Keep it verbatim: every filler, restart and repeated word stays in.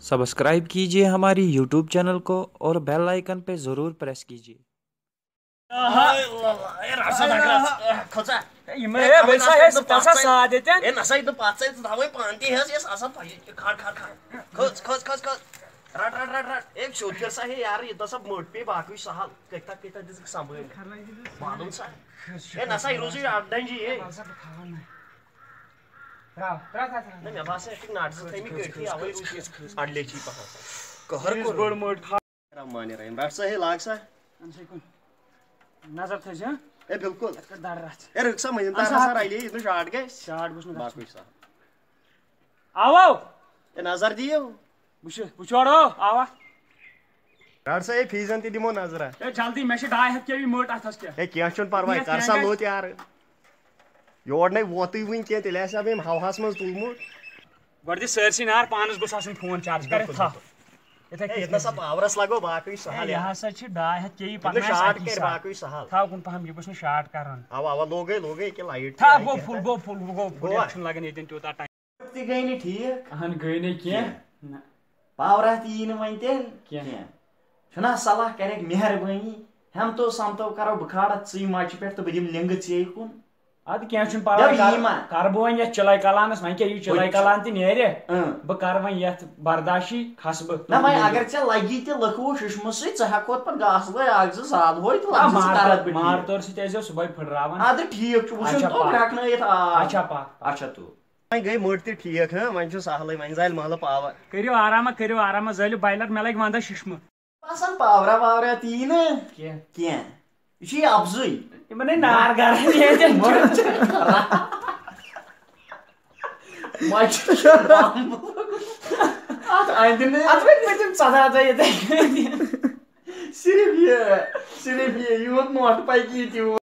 Subscribe कीजिए हमारी YouTube channel को और बेल आइकन पे ज़रूर प्रेस कीजिए। اے رسا دگرس کھوژا یِمے ہے وۄنۍ سا ہے ژٕ کیٛاہ سا ساتھ ییٚتٮ۪ن؟ اے نسا یہِ دُپاتھ ژےٚ ژٕ تھاوے پانہٕ تہِ ہٮ۪س یس آسان پھجہِ کھڑ کھڑ کھڑ کھٔژ کھٔژ کھٔژ کھٔژ رٹ رٹ رٹ رٹ اے شوٗد کر سا ہے یار یہِ دسا موٚٹ پیٚیہِ باقٕے سہل کٔتۍ تک کٔتۍ تک دِژٕکھ سنبھٲلۍ معلوم سا اے نسا یہِ روٗزٕے اکھ ڈنجی اے نہ مےٚ باسان یہِ چھُ نٹ زٕ تھٲیمٕتۍ کٔڑتھٕے اوے روٗز یہِ اڈلیچی پہن قہر کوٚر بٔڑ مٔٹ کھا الرحمن الرحیم رٹ سا ہے لاگ سا أمۍ سٕے کُن نظر تھٲیزِ ہاں اے بالکل کر دَر رَژھ اے رٕکھ سا مٔنزِم تار ہسا رلے یہِ نہٕ شاٹ گژھِ شاٹ گوٚژھ نہٕ گژھُن باقٕے سا آو آو اے نظر دِیِو وٕچھ وٕچھوڑ آو آوا رٹ سا اے فیٖزن تہِ دِمو نظرا اے جلدی مےٚ چھِ ڈاے ہَتھ کے وی مٔٹ اَتھَس کیٛاہ ہے کینٛہہ چھُنہٕ پرواے کینٛہہ کر سا کینٛہہ لوٚت یارٕ یور نے ووتُے وٕنہِ کینٛہہ تیٚلہِ آسہِ ہا بہٕ أمۍ ہواہس منٛز تُلمُت گۄڈٕ دِ سٲرسٕے نار پانَس گوٚژھ آسُن فون چارج کَر یَتھ تھَپھ یِتھَے ہے کٔنۍ ییٚتہِ نسا پاورس لگو باقٕے ہے، سہل یہِ یارٕ ہسا چھِ ڈاے ہَتھ کے وی ییٚتہِ پَکناوِ نہٕ شاٹ اَکی کرِ ساتہٕ۔ باقٕے سہل تھاو کُن پَہَم یہِ گوٚژھ نہٕ شاٹ کَرُن اوا اوا لوگے لوگے ییٚکیٛاہ لایٹ تہِ تھاو آیہِ گوٚو کیٛاہ۔ فُل گوٚو فُل گوٚو فُل گوٚوا؟ چھُنہٕ لَگان ییٚتٮ۪ن تیوٗتاہ ٹایم تہِ گٔے نہٕ ٹھیٖک اَہَن گٔے نہٕ کینٛہہ نہ پاورا تہِ یی نہٕ وۄنۍ تیٚلہِ کینٛہہ۔ کینٛہہ چھُنہ صلاح کرٮ۪کھ مہربٲنی ہٮ۪متو سمتو کرو بہٕ کھالہٕ ژٕے مچہِ پٮ۪ٹھ تہٕ بہٕ دِمہٕ لِنٛگہٕ ژے کُن اَدٕ کینٛہہ چھُنہٕ دَپ پَرواے یی کَر- ما؟ کَرٕ بہٕ وۄنۍ یَتھ چِلَے کَلانَس وۄنۍ کیٛاہ یہِ چِلَے کَلان تہِ نیرِ اۭں۔ بہٕ کَرٕ وۄنۍ یَتھ برداشی کھَسہٕ بہٕ نہ وۄنۍ اگر ژےٚ لگی تہِ لٔکھوٕ ششمہٕ سۭتۍ ژٕ ہٮ۪کہٕ ہوتھ پتہٕ گاسہٕ لٲے اکھ زٕ زالہٕ ہوے تہٕ آ، لگ زٕ ژٕ مار کرکھ تور بہٕ مار ٹھیٖک۔ تور سۭتۍ ٲسۍزیو صُبحٲے پھٕٹراوان اَدٕ ٹھیٖک چھُ وٕچھُن اچھا، توٚگ پَکھ۔ رَکھنٲیِتھ آ اچھا پَکھ۔ اچھا تُل وۄنۍ گٔے مٔٹ تہِ ٹھیٖک ہاں وۄنۍ چھُ سہلٕے وۄنۍ زالہِ محلہٕ پاور کٔرِو آرامہ کٔرِو آرامہ زٲلِو بایلَر مےٚ لَگہِ وَندَس ششمہٕ آسان پاورا واورا تہِ یی نہٕ کینٛہہ۔ کینٛہہ یہِ چھُ یہِ اَپزُے یِمَن ہے نار گَران ییٚتٮ۪ن چھُ۔ مَچہِ اَتھ اَندِ نہٕ اَتھ وۄنۍ پٔتِم ژۄداہ دۄہ ییٚتٮ۪ن۔ صرف یہِ صرف یہِ یوٗت نوٹہٕ پَکہِ یہِ تیوٗت